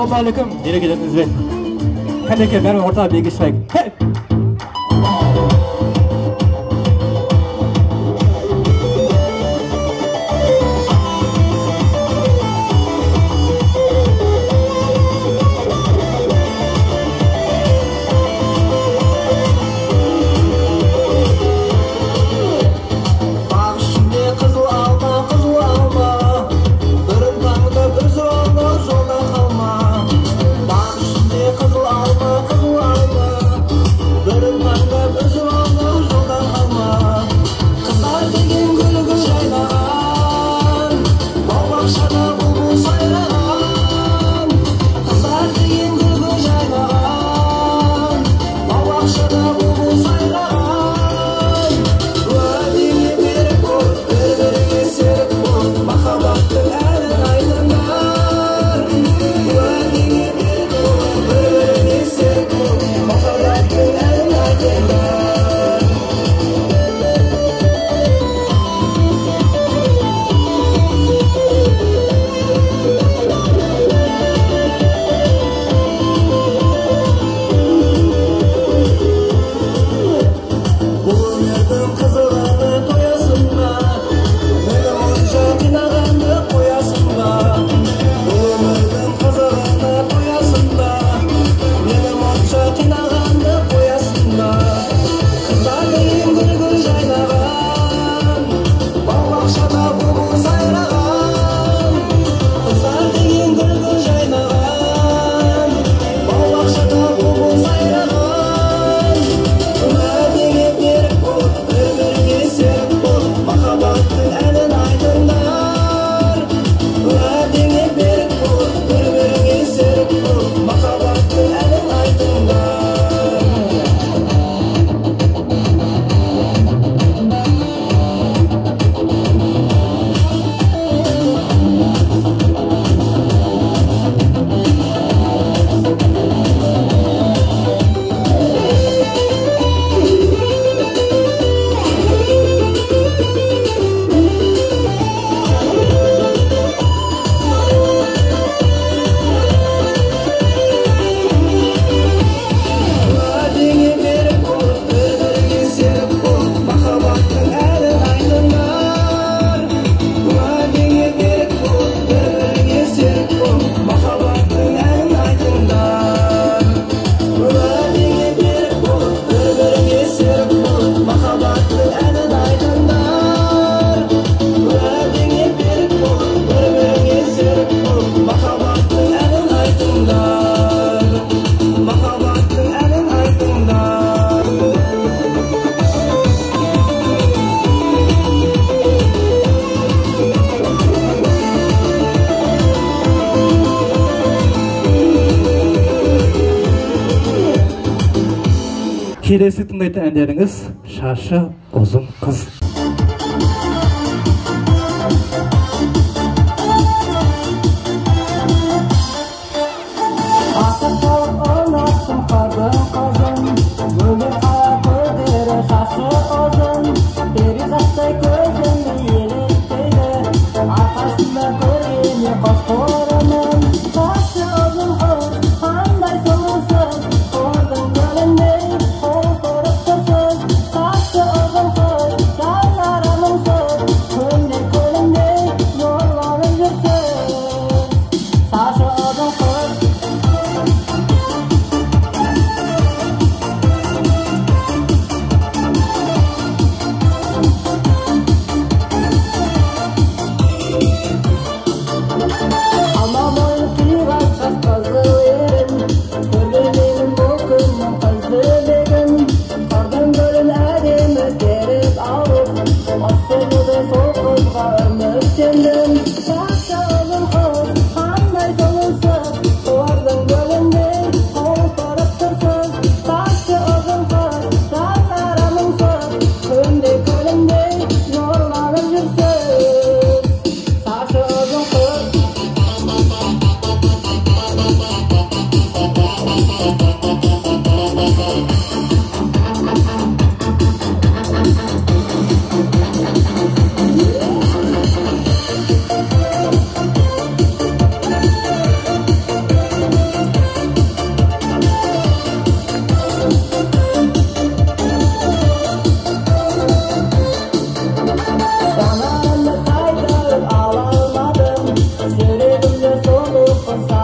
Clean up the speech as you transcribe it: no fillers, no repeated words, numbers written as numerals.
Ассалаумағалейкум, мерекелеріңізбен. Кәнеке, бәрі орта биге шығайық. Хей! Бақ ішінде қызыл алма, қызыл алма, бірін таңдап үзіп алма, жолда қалма. Бақ ішінде қызыл алма, қызыл алма, бірін таңдап үзіп алма, жолда қалма. Қыздар деген гүл гүл жайнаған, бау-бақшада бұлбұл сайраған. Қыздар деген гүл гүл жайнаған, бау-бақшада бұлбұл сайраған. Уәдеңе берік болып, бір-біріңе серік болып, махаббаттың әнін айтыңдар. Уәдеңе берік болып, бір-біріңе серік болып, махаббаттың әнін айтыңдар. Бұл өмірдің қызығына тоясың ба? Мені мұнша қинағанды қоясың ба? Бұл өмірдің қызығына тоясың ба? Мені мұнша қинағанды қоясың ба? Қыздар деген гүл гүл жайнаған, бау-бақшада бұлбұл сайраған. Қыздар деген гүл гүл жайнаған, бау-бақшада бұлбұл сайраған. Уәдеңе берік болып, бір-біріңе серік болып, махаббаттың әнін айтыңдар. Уәдеңе берік болып, бір-біріңе серік болып, махаббаттың әнін айтыңдар. Уәдеңе берік болып, бір-біріңе серік болып, махаббаттың әнін айтыңдар. Уәдеңе берік болып, бір-біріңе серік болып, махаббаттың әнін айтыңдар. Уәдеңе берік болып, бір-біріңе серік болып, махаббаттың әнін айтыңдар. Уәдеңе берік болып, бір-біріңе серік болып, махаббаттың әнін айтыңдар. Махаббаттың әнін айтыңдар. Келесі тыңдайтын әндеріңіз «Шашы ұзын қыз». Асып болып ұнаттым қардың қызын, мөлдір қара көздері, шашы ұзын, перизаттай көзіме елестейді, арқасында көргене қос торымын. Шашы ұзын қыз, қандай сұлусыз, тордың гүліндей құлпырып тұрсыз. Шашы ұзын қыз, Ұлпы.